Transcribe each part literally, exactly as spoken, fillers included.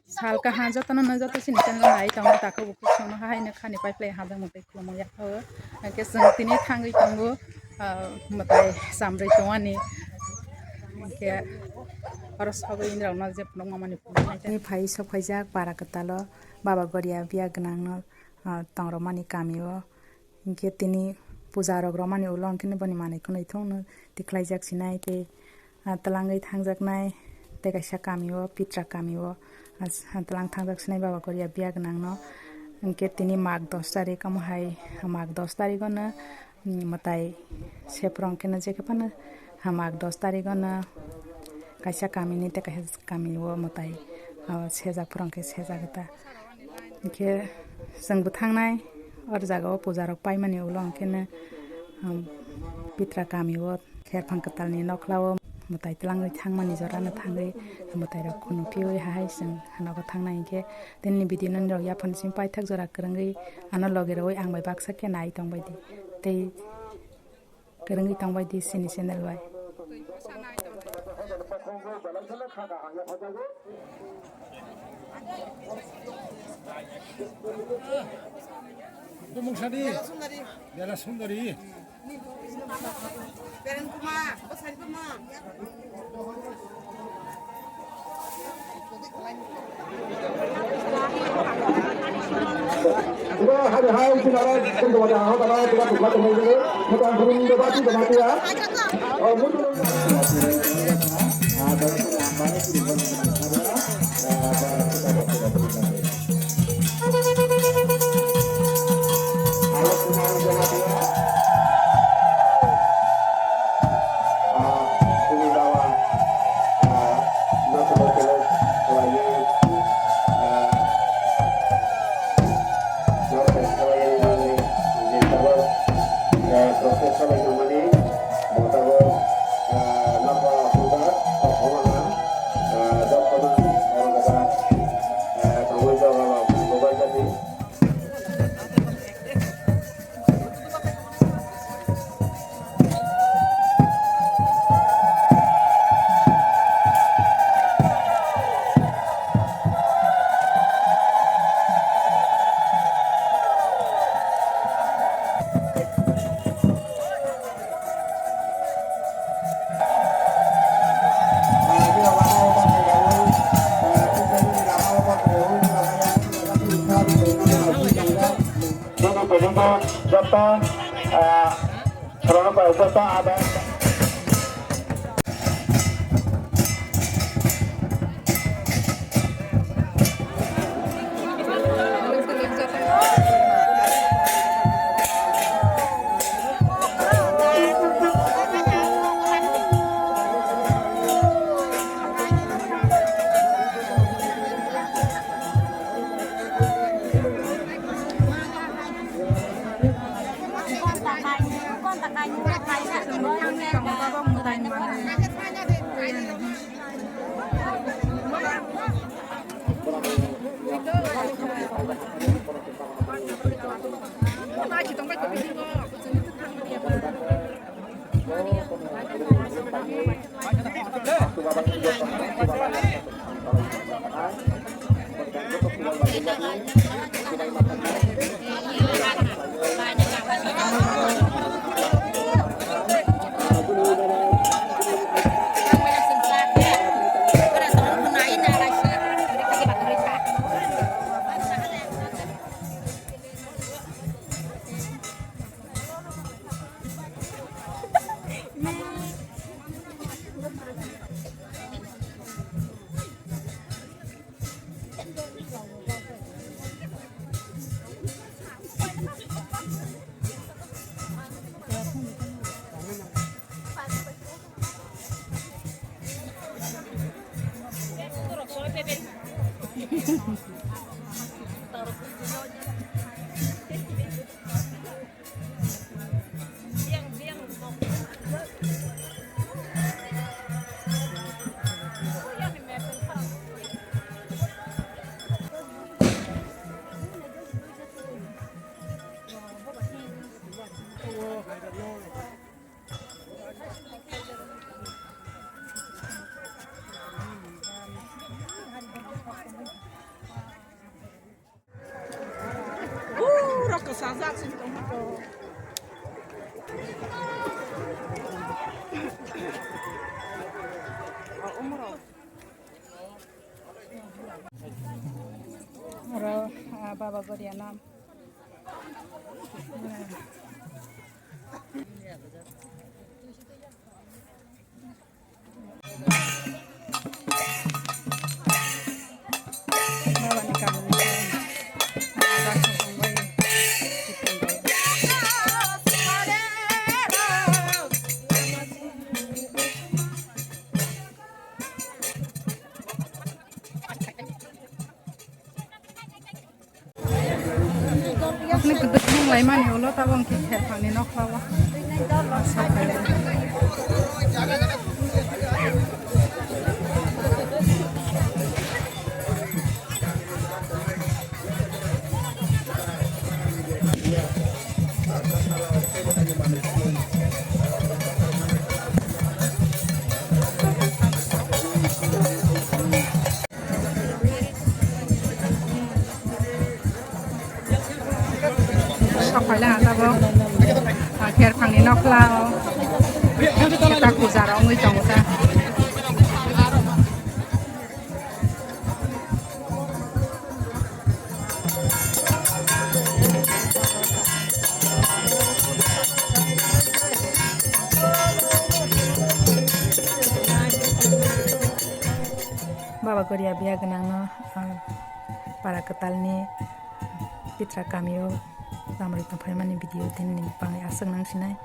Salka ha jotono no joto chini channel nai tongo, tako bo kuchung no haino khani paiplai hamjakmung tei khulumung yaphao. Hwnkhe chwng tini thangwi tongo, ah, mwtai chamrwi tongmani. Hwnkhe oro sogwi inrokno je phunukma mani phunuknai. Tini phai sok phaijak para kwtalo Baba Goria biya gwnangno, ah, tongrokmani kamio. Hinkhe tini puja rok romani ulo hinkhe boni manwi khwnwi thungno tikhlaijak sinai tei, ah, twlangwi thangjaknai tei kaisa kamio, Pitra kamio, ah, twlang thangjak sinai Baba Goria biya gwnangno. Hinkhe tini Mag dos tarik, omo hai Mag dos tarikono, mm, mwtai seprong kheno jekhe phano, ah, Mag dos tarikono kaisa kamini tei kaisa kamio mwtai, ah, sejak phurong khe sejak ta. Hinkhe chwngbo thangnai, oro jagao puja rok paimani ulo hinkhe no, um, Pitra kamio kherphang kwtalni nokhlao mwtai twlangwi thangmani jorano thangwi mwtairok khunu phiwi hahai chwng nogo thangnai. Hinkhe tini video no nirok yaphang simi paithak jora kwrwngwi ano logi rwui ang bai baksa khe nai tongbaidi tei kwrwngwi tongbaidi chini channel bai. Bumung sadi. Bela Sundari. Bela Sundari. Beren Kumar, Bosan Kumar. Bini pojonto joto, ah, khoroknwi pai joto ada. Oro, ah, Baba Goriano. Ani kwdwknung laimani ulo tabok hwnkhe kherphangni nokhlao. Sok phaila ang tabok, ah, kherphangni nokhlao, keta puja rok wngwi tongo ta. Baba Goria biya gwnangno, ah, para kwtalni Pitra kamio tamrwi tongphaimani video tini bangwi aswk nang sinai.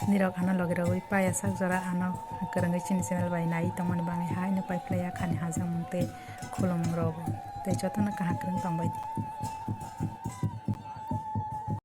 Nirok ano logi rogwi paiya sak jora ano kwrwngwi chini channel bai naiwi tongmani bangwi haino paiphlaiya khani hajak mung tei khulumung rogo tei jotono kaham kwrwng tongbai di.